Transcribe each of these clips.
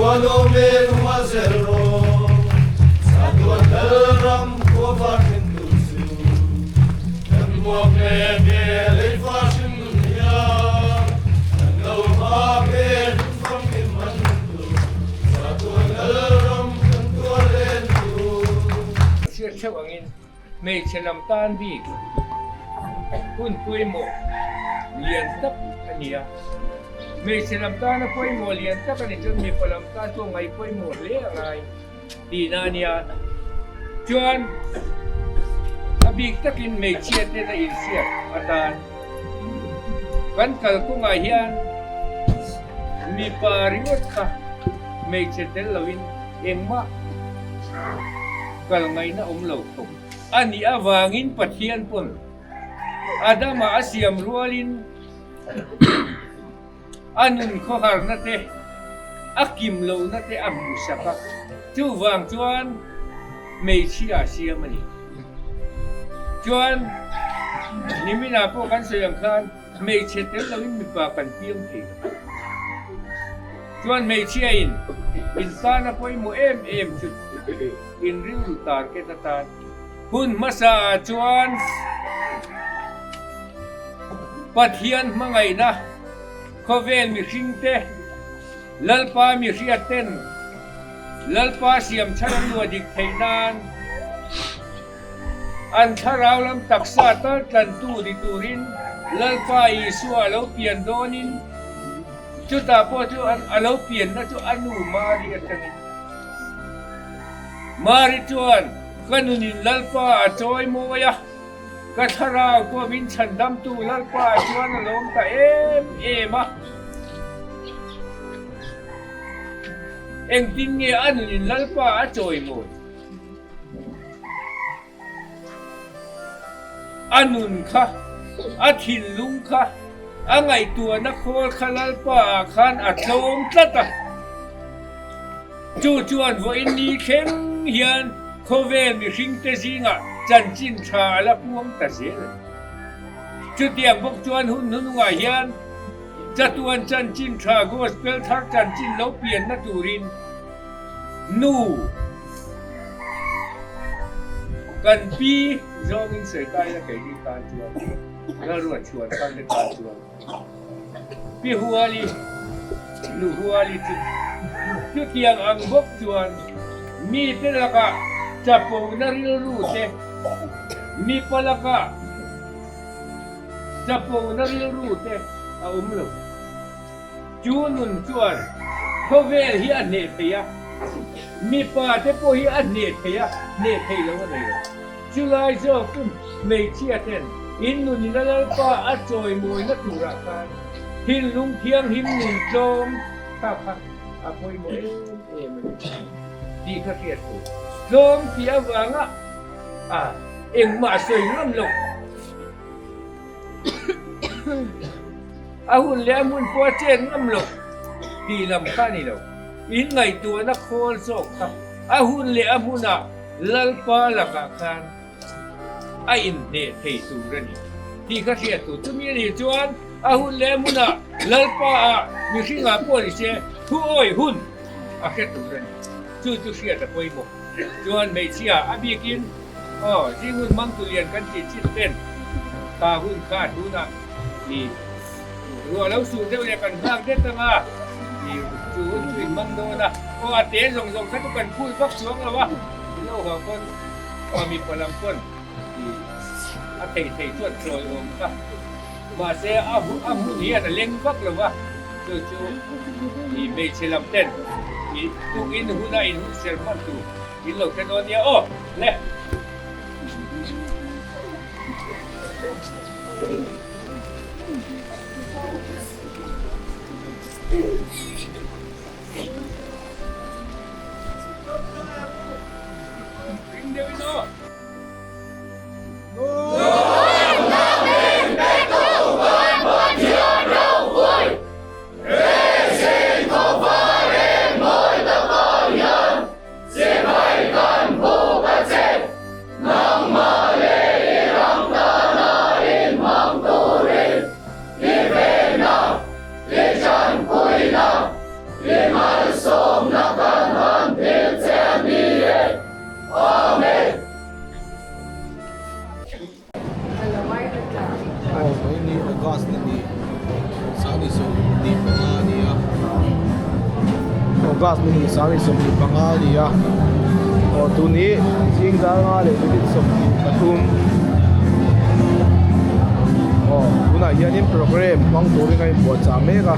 Muanawmin hma zel rawh, Chatuan Lalram khua var hrim tur chu. Kan hmuak mek e leifa hrim nun hian, kan lo nghak e hmun famkim man tur, Chatuan Lalram kan tuar len tur. Hriat theuh angin hmeichhe lam tan bik hun pawimawh lian tak a ni a. Hmeichhe lam tana pawimawh lian tak a ni chuan mipa lam tan chu a ngaih pawimawh hle a ngai tihna a nia. Chuan a bik takin hmeichhia ten a inhriat atan kan kalkawngah hian mipa ringawt kha hmeichhe tel loin engmah kal ngaihna awm lo khawp a nih avangin Pathian pawn Adama a siam rualin A nun khawharna te, a kim lohna te a hmuhsak a, chuvang chuan hmeichhia a siam a ni. Chuan niminah pawh kan sawi ang khan hmeichhe tel loin mipa kan piang thei lo. Chuan hmeichhia in intana pawimawh em em chu in rilru target atan hun hmasa ah chuan Pathian hmangaihna khawvel mihringte Lalpa mihriat ten Lalpa siam chhan an luah dik theih nan an thlarau lam taksa tal tlantu ni turin Lalpa Isua a lo pian dawnin chutah pawh chu a lo pianna chu a nu Mari atangin Mari chuan ka nunin Lalpa a chawi mawi a. Ka thlarau pawh min chhandamtu Lalpa chuan a lawm ta em em a. Engtin nge a nunin Lalpa a chawimawi? A nun kha, a thinlung kha, a ngaihtuahna khawl kha Lalpa ah khan a tlawm tlat a. Chu chuan vawiin ni thleng hian khawvel mihringte zingah chanchin tha a la puang ta zel a ni. Chutiang bawk chuan hun hnunungah hian chatuan chanchin tha Gospel thar chanchin lo pianna turin nu kan pi zawngin sawi ta ila keini tan chuan lalruat chhuan tharte tan chuan Pi Huali, Nu Huali chu chutiang ang bawk chuan mite lakah chapona rilru te, mipa lakah chapona rilru te a awm lo. Chu nun chuan khawvel hi a hneh thei a, mipa te pawh hi a hneh thei a, hneh thei lo a nei lo. Chulai zawk chu hmeichhia ten in nunin a Lalpa a chawimawina turah khan thinlung thianghlim nun tlawm kha kha a pawimawh em em a ni tih kha hriat tur. Tlawm tih avanga a engmah sawi ngam lo. A hun leh a hmun pawh a chet ngam lo tih lam kha a ni lo. In ngaihtuahna khawl zawk kha a hun leh a hmunah Lalpa lakah khan a inhneh thei tur a ni tih kha hriat tur. Chumi a nih chuan a hun leh a hmunah Lalpa ah mihringah pawh ni se thu awih hun a hre tur a ni. Chu chu hriat a pawimawh. Chuan hmeichhia a bikin aw zing hun mangtu lian kan tih chin ten kha hun kha tunah i ruah lo sur deuh leh kan nghak det anga i chu hun chu in mang dawn a, aw a te zawng zawng kha chu kan phul vak chuang lo a, in lo haw pawn aw mipa lam pawn i a thei thei chuan chawi awm kha mahse a a hmun hian a leng vak lo va chu chu i hmeichhe lam ten i tukin huna in hun ser hman tur in lo hre dawn nia aw le. Ring deuh in aw. August ni hnih 25 a ni a aw tun hi zing dar nga leh minute 23 aw tunah hianin programme hmang turin a inbuatchah mek a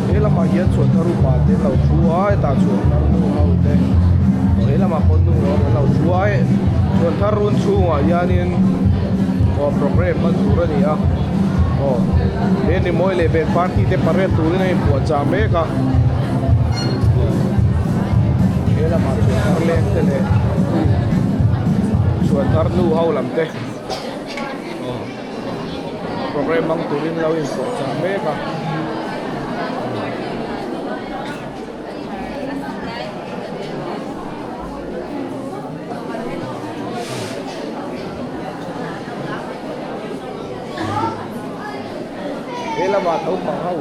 he lamah hian chhuanthar upa te an lo thu a hetah chhuanthar nu ho te aw he lamah pawh nu ho an lo thu a hei chhuanthar run chhungah hianin aw programme hman tur a ni a aw he rimawi leh band party te parade turin a inbuatchah mek a. He lamah chuan thar leng te leh chhuan thar nu ho lam te programme hmang turin lo inpawh chah mek a. He lamah naupang ho.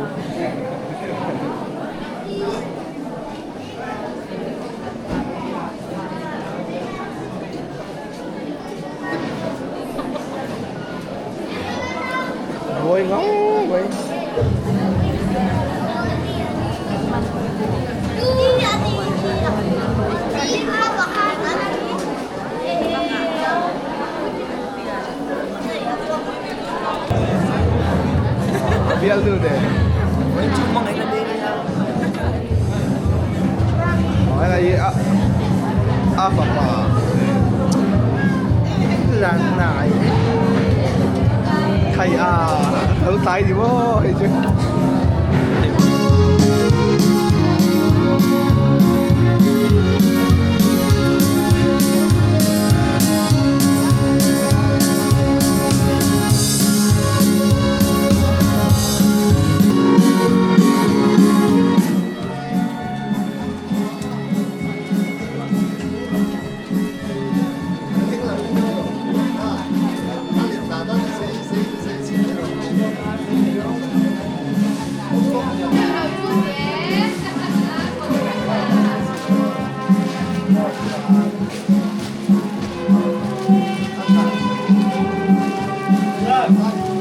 Mawi ngau mai. Bialnu te. Hei hi a a fapa thei a lo tlai ni maw hei chu.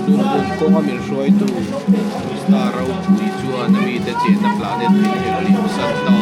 Tun kawnga min hruaitu star ropui chuan a mite chenna planet min her liam san ta.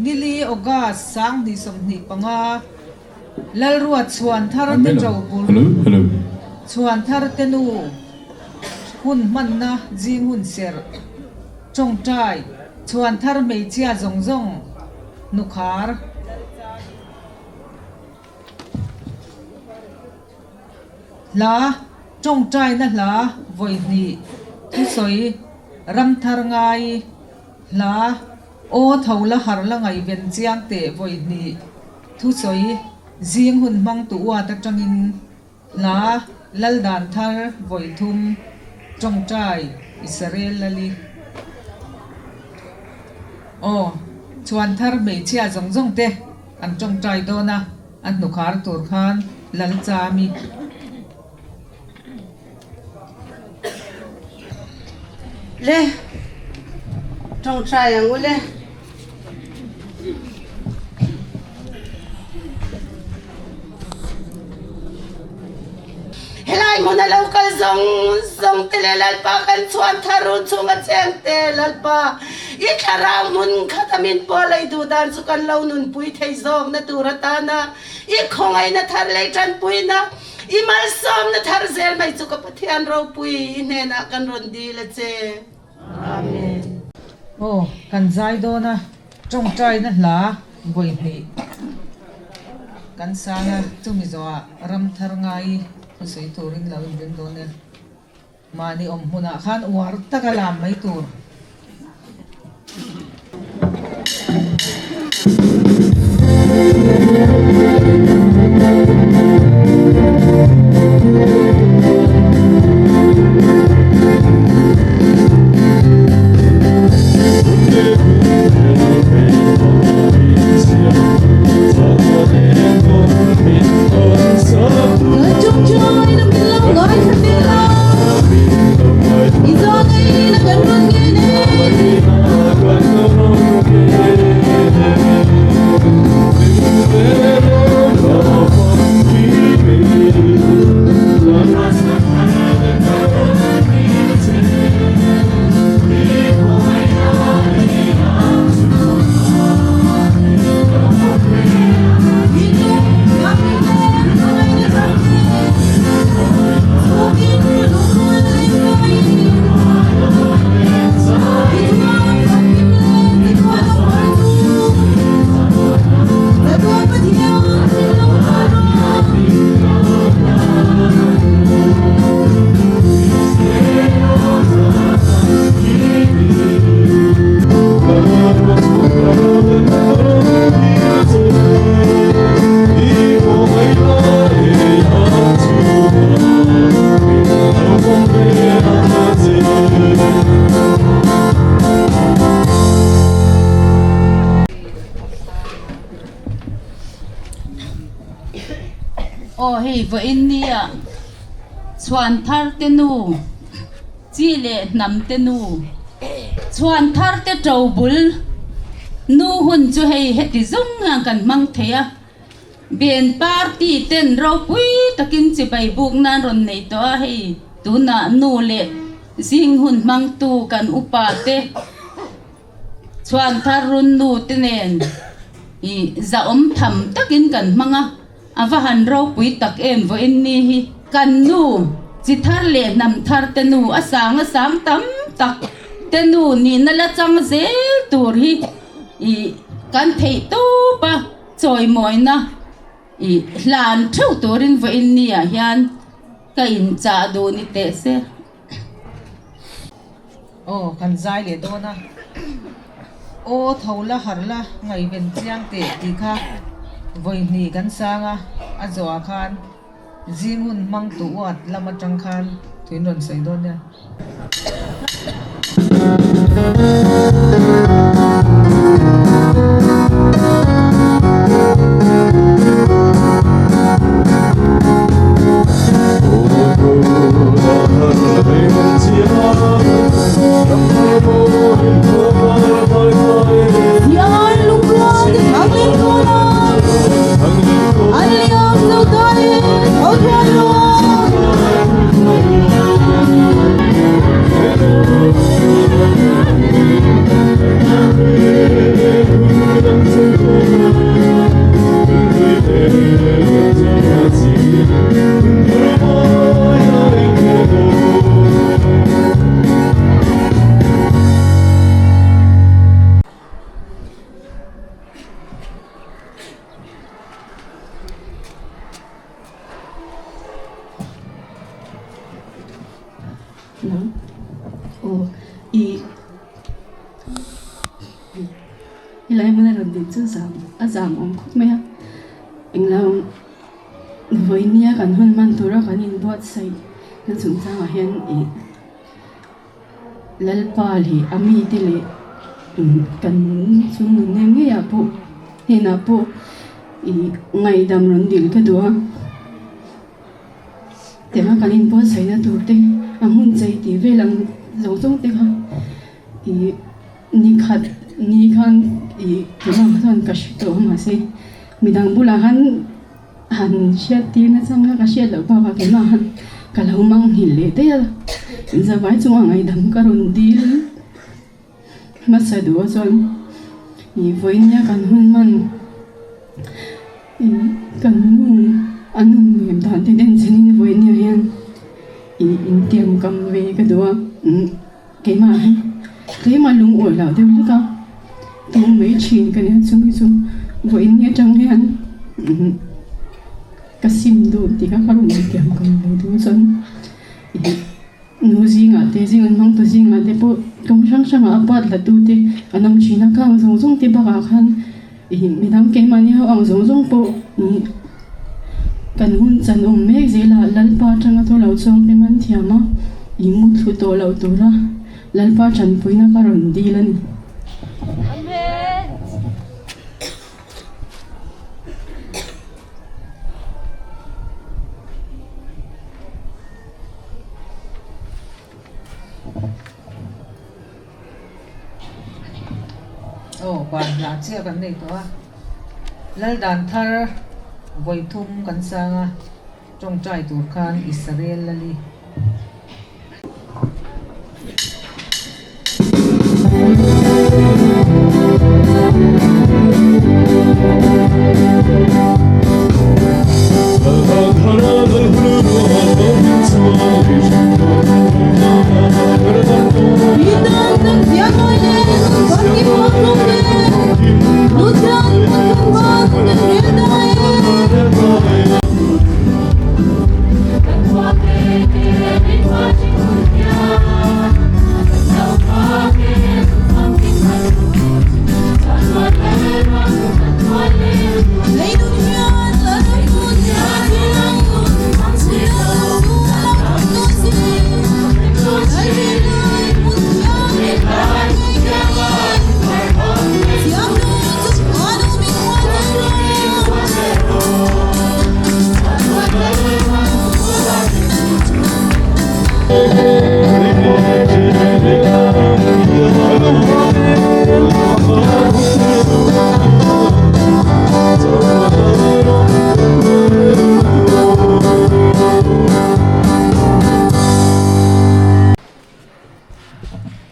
Nili August 2025 Lalruat Chhuanthar te ṭobul Chhuanthar te nu hun hmanna zing hun serh ṭawngṭai Chhuanthar hmeichhia zawng zawng hnukhar. Hla, Tawngtaina hla vawi hnih, thusawi, ramthar ngai, hla, aw tho la har la ngaihven chiang teh vawi hnih, thusawi, zing hun hmang tu uat atangin, hla, lal dan thar vawi thum, tawngtai, Israel lali. Aw, chhuan thar hmeichhia zawng zawng te an tawngtai dawn a. A hnukhar tur khan Lalchami. Le, tawngtai ang u le. Helai hmuna lo kal zawng zawng te leh Lalpa kan chhuan thar run chhunga cheng te Lalpa i thlarau hmun khat a min pawl ei duh dan chu kan lo nunpui thei zawkna tur atana i khawngaihna thar leh tanpuina i malsawmna thar zel mai chu ka Pathian ropui i hnenah kan rawn dil a che. Amen. Aw, kan zai dawn a, tawngtaina hla vawi hnih kan sang a, chumi zawhah ram thar ngai thusawi turin lo inring dawn e. Mahni awm hmunah khan uar taka lam mai tur. Aw hei vawiin nia chhuan thar te nu chi leh hnam te nu chhuan thar te to bul nu hun chu hei heti zawng hian kan hmang thei a ben party ten ropui takin chibai buk nan rawn nei tawh a hei tunah nu leh zing hun hmang tu kan upa te. Chhuan thar run nu te nen ih zahawm tham takin kan hmang a, a va han ropui tak em vawiin ni hi. Kan nu chi thar leh hnam thar te nu a sang a sang tam tak te nu nihna la chang zel tur hi ih kan theih tawp a, chawimawina ih hlan theuh turin vawiin ni ah hian ka inchah duh ni teh se. Aw, kan zai leh dawn a. Aw, tho la har la, ngaihven chiang teh tih kha vawi hnih kan sang a, a zawhah khan zing hun hmang tu uat lam atang khan thuin rawn sawi dawn nia. Aw i helai hmuna rawn din chu zam a zam awm khawp mai a englo vawinia kan hun hman tura kan inbuatsaih na chungchangah hian ih Lalpa leh a mite leh kan chung nun nem ngeiah pawh hnenah pawh ih ngaihdam rawn dil ka duh a. Tianga kan inbuatsaihna tur te a hmun chei tih vel ang zawng zawng te kha ih ni khat ni khan ih tunah chuan ka hre tawh a mahse midang bulah khan han hriat tir nachang kha ka hriat loh bakah keimah khan ka lo mangnghilh leh daih a zavai chungah ngaihdam ka rawn dil hmasa duh a chuan ih vawinia kan hun hman ih kan nu a nun nuam dan te den chenin vawinia hian ih intiam kam ve ka duh a keimah hi tlema lungawi loh deuh hlek a tum mai thin ka nia chumi chu vawiin atang hian ka sim dun tih kha ka rawn intiam kam ve duh a chuan ih. Nu zingah te zing an hmang ta zingah te pawh kawng hrang hrangah a part la tu te an awm thin a khang zawng zawng te bakah khan ih midang keimahni ho ang zawng zawng pawh ih kan hun chan awm mek zel a Lalpa atanga thaw lo chhuak te man thiam a ih mu thlu tawh loh tura Lalpa tanpuina ka rawn dil a ni. Aw ban hla chiah kan nei tawh a Laldan thar vawi thum kan sang a tawngtai tur khan Israel lali.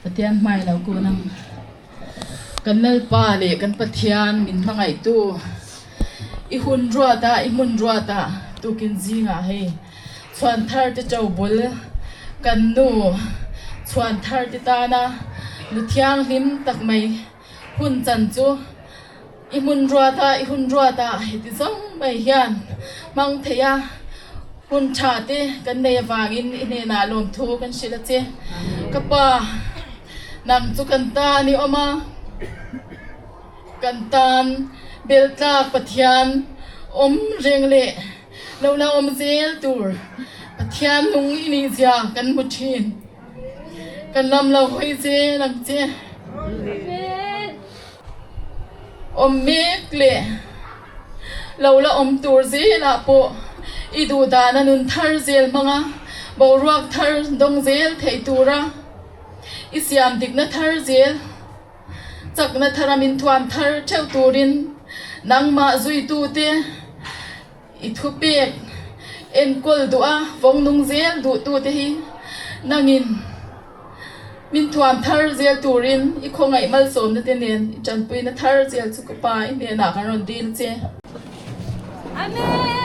Pathian hmai lo kun ang. Kan Lalpa leh kan Pathian min hmangaihtu i hun ruat a, i hmun ruat a tukin zingah hei chhuan thar te to bul kan nu chhuan thar te tana nu thianghlim tak mai hun chan chu i hmun ruat a, i hun ruat a heti zawng mai hian hmang thei a, hun tha te kan nei avangin i hnenah lawmthu kan hrilh a che. Ka pa, nang chu kan tan i awm a, kan tan beltlak Pathian awm reng leh lo la awm zel tur Pathian nung i nih zia kan hmu thin. Kan lam lo hawi zel ang che. Awm mek leh lo la awm tur zelah pawh i duh dana nun thar zel hmanga boruak thar dawng zel theih tura i siam dikna thar zel chakna thara min thuam thar theuh turin nangmah zuitute I thupek enkawl duh a, vawng nung zel duh tute hi nangin min thuam thar zel turin i khawngaih malsawmna te nen i tanpuina thar zel chu ka Pa i hnenah kan rawn dil che. Amen.